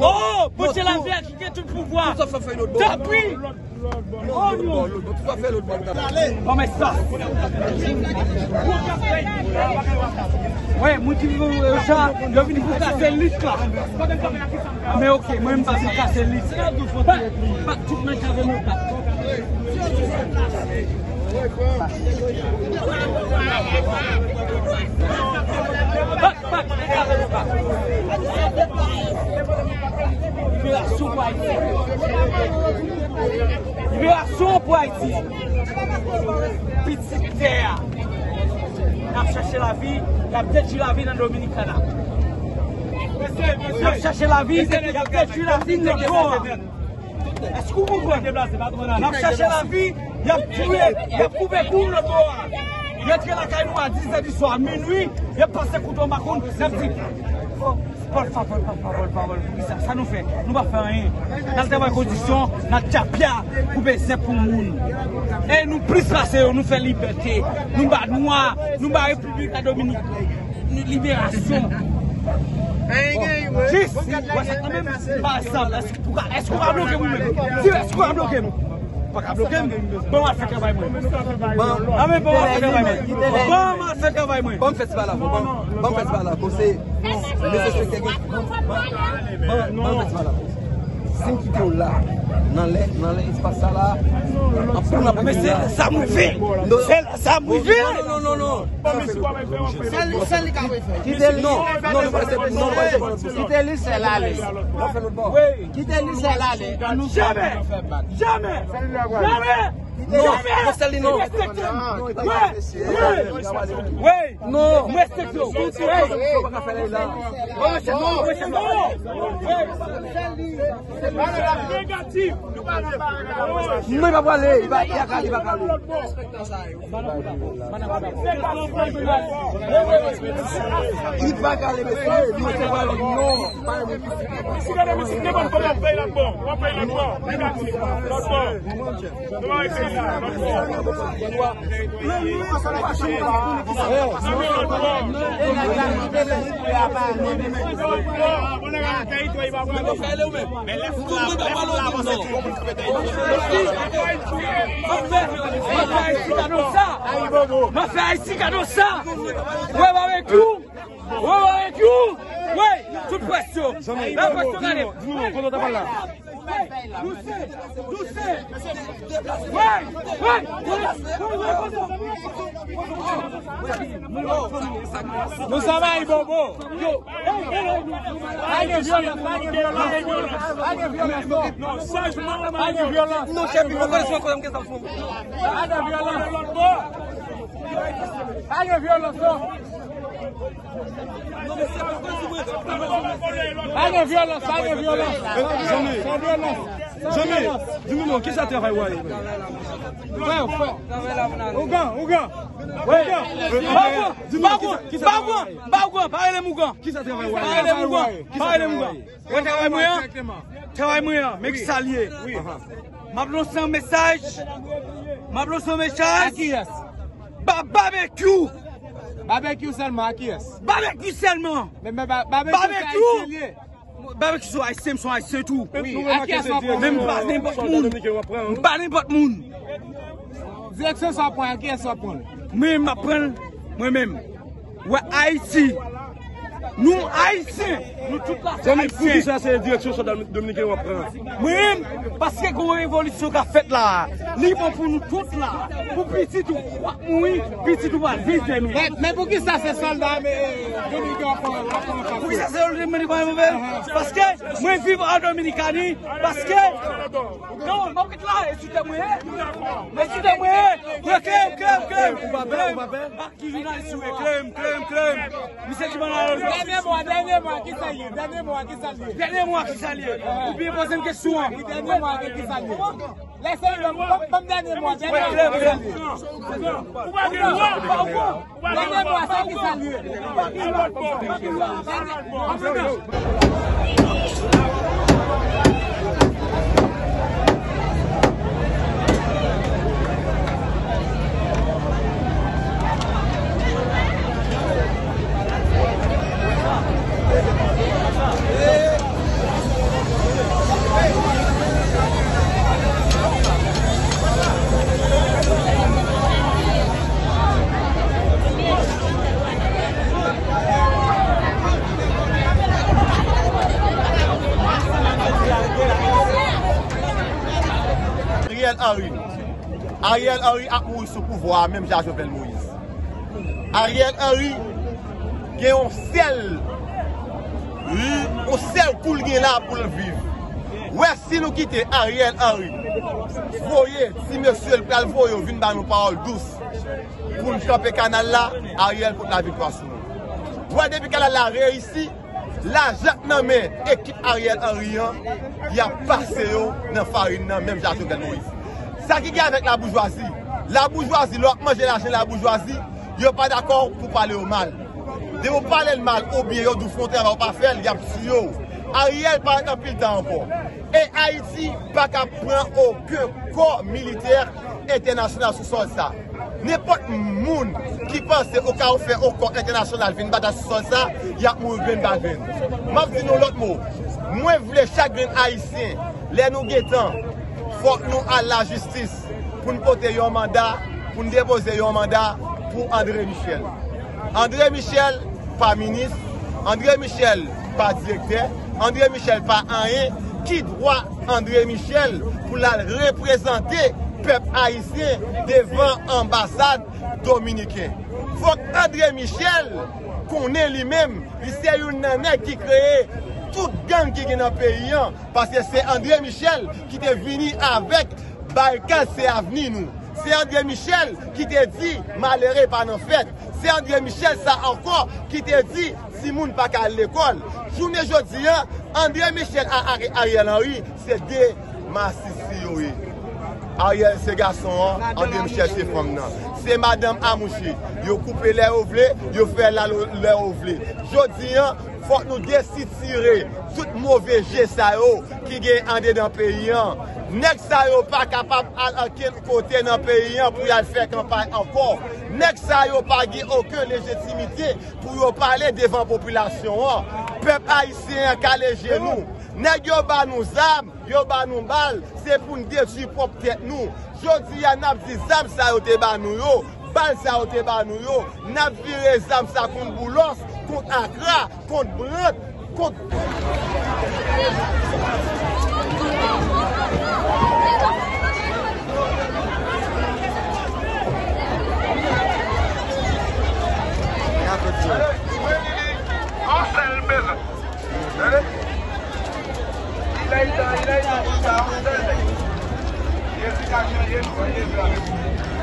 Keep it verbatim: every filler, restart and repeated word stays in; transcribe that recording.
Oh, Bondye lavi a ki gen tout pouvwa. Tanpri. Oh non. Bon, men sa. Wi, moun ki viv Ocha, yo vini pou kase lit la. Men oke, mwen m pa pou kase lit. Pa, pa tout moun kave mwen pa. Liberasyon pou Ayiti. Liberasyon pou Ayiti. Pitit tè a. N ap chache lavi, y ap detwi lavi nan Dominikana. N ap chache lavi, y ap detwi lavi nan Goa. Èske w konprann? N ap chache lavi, y ap touye, y ap koupe kou nan Goa. Y antre lakay nou a diz è di swa, minui, y ap pase kouto makoun, n ap di, oh, pòt favòl, pòt favòl, pòt favòl, poukisa? Sa nou fè? Nou pa fè anyen. N al travay kondisyon, n al tchapya pou bezwen pou moun. E nou plis pase yo, nou fè libète, nou ba nwa, nou ba Repiblik Dominikèn liberasyon. Jis, wè sa kanmenm, pa egzanp, èske ou ka, èske ou ka bloke m ou menm? Di, èske ou ka bloke m? Pa ka bloke m. Bon, m al fè travay mwen. Bon, a men bon, m al fè travay mwen. Bon, m al fè travay mwen. Bon, m fè travay la. Bon, bon, m fè travay la. Bon, se mesye sekte gen. Bon, bon, m al fè travay la. Si m kite w la, nan lè, nan lè espas sa la, anpil nan... Men se la sa m rive. Se la sa m rive. Non, non, non, non, non. Sèl, sèl li ka fè. Kite li. Non, non, nou pa se, non, nou pa se. Kite li sèl ale. Kite li sèl ale. An nou fè, an nou fè bak. Jamè. Jamè. Non, non, sèl li non. Wi. Wi. Non. Mwen se yo. Wi. Non. Negatif. Non, li pa prale, li pa, li pa prale, li pa prale. Li pa prale, mesye, li pa prale, non. Mafya Ayiti kado sa. Mafya Ayiti kado sa. Wè Babekyou. Wè Babekyou. Wè tout près yo. La près yo gade. Douse, douse. Wè, wè. Nou sa bay bobo. Pa gen vyolans, pa gen vyolans. Pa gen vyolans, non. Pa gen vyolans. Non, chèf, li poko respekte kote m gen zam sou mwen. Pa gen vyolans. Pa gen vyolans, non. Pa gen vyolans, pa gen vyolans. San vyolans. San vyolans. Jimmy, Jimmy, non, kisa travay w a ye? Frè, frè. Ougan, ougan. Ougan. Bagwan, bagwan, bagwan, pa rele m ougan. Kisa travay w a ye? Pa rele m ougan. Pa rele m ougan. Wè travay mwen an? Travay mwen an, men ki sa l ye. M ap lanse yon mesaj. M ap lanse yon mesaj. A kiyès? Ba Babekyou. Babekyou sèlman, a kiyès? Babekyou sèlman. Men, men Ba-, Babekyou se Ayisyen l ye. Babekyou se Ayisyen, m se Ayisyen tou. Wi, a kiyès w ap pran? Men m pa nenpòt moun. M pa nenpòt moun. Direksyon sa w ap pran, a kiyès w ap pran? Mwen, m ap pran l mwen menm. Wè Ayiti. Nou Ayisyen. Nou tout la se Ayisyen. Zanmi, poukisa se direksyon sa Dom-, Dominiken w ap pran? Mwen menm, paske gon revolisyon k ap fèt la. Li bon pou nou tout la. Pou pitit ou, w ap mouri, pitit ou pral viv demen. Men, men poukisa se sòlda, men, Dominiken w ap pran, w ap pran an fas? Poukisa se sòlda Dominiken w ap pran? Paske mwen viv an Dominikani, paske, non, m ap ret la, e sou tè mwen ye. E sou tè mwen ye. Klem, klem, klem. Ou pa pè, ou pa pè? Ki jounalis ou ye? Klem, klem, klem. Misye ki bann alò. Dènye mo a, dènye mo a, kisa l ye? Dènye mo a, kisa l ye? Dènye mo a, kisa l ye? Ou byen poze m kesyon an. Wi, dènye mo a, kisa l ye? Lèse l, ban m, ban m dènye mo a, dènye mo a, kisa l ye? Dènye mo a, sa kisa l ye? Henry. Ariel Henry ap mouri sou pouvwa a, menm jan Jovenel Moïse. Ariel Henry gen yon sèl, yon sèl kou l gen la pou l viv. Wè, si nou kite Ariel Henry voye ti mesye l pral voye yo vin ba nou pawòl dous pou n kanpe kanal la, Ariel pot laviktwa sou nou. Wè, depi kanal la reyisi, lajan k nan men ekip Ariel Henry an, y ap pase yo nan farin nan, menm jan Jovenel Moïse. Sa ki gen avèk laboujwazi? Laboujwazi, lè w ap manje lajan laboujwazi, yo pa dakò pou pale yo mal. Depi w pale l mal oubyen yo di w fè yon travay ou pa fè l, y ap tiye w. Ariel pa ret anpil tan ankò. E Ayiti pa ka pran okenn kò militè entènasyonal sou sòl sa. Nenpòt moun ki panse ou ka fè yon kò entènasyonal vin batay sou sòl sa, y ap mouri grenn pa grenn. M ap di nou lòt mo. Mwen vle chak grenn Ayisyen, lè nou gen tan, fòk nou al lajistis pou n pote yon manda, pou n depoze yon manda pou André Michel. André Michel pa minis, André Michel pa direktè, André Michel pa anyen. Ki dwa André Michel pou l al reprezante pèp ayisyen devan anbasad dominiken? Fòk André Michel konnen li menm, li se youn nan nèg ki kreye tout gang ki gen nan peyi an, paske se André Michel ki te vini avèk Barikad se avni nou. Se André Michel ki te di malere pa nan fèt. Se André Michel sa ankò ki te di timoun pa ka al lekòl. Jounen jodi an, André Michel a, a, Ariel Henry se de masisi yo ye. Ariel se gason an, André Michel se fanm nan. Se madanm a mouche. Yo koupe lè yo vle, yo fè la lè yo vle. Jodi an, fòk nou desitire tout move je sa yo ki gen andedan peyi an. Nèg sa yo pa kapab al ankenn kote nan peyi an pou y al fè kanpay ankò. Nèg sa yo pa gen okenn lejitimite pou yo pale devan popilasyon an. Pèp ayisyen an kale jenou. Nèg yo ba nou zam, yo ba nou bal, se pou n detwi pwòp tèt nou. Jodi a, n ap di zam sa yo te ba nou yo, bal sa yo te ba nou yo, n ap vire zam sa kont Boulos, kont Akra, kont Brant, kont Yon sèl bezwen. Tande? Ilay sa, ilay sa, yon sèl nèg. Jezi ka chanje, nou pran Jezi avèk nou.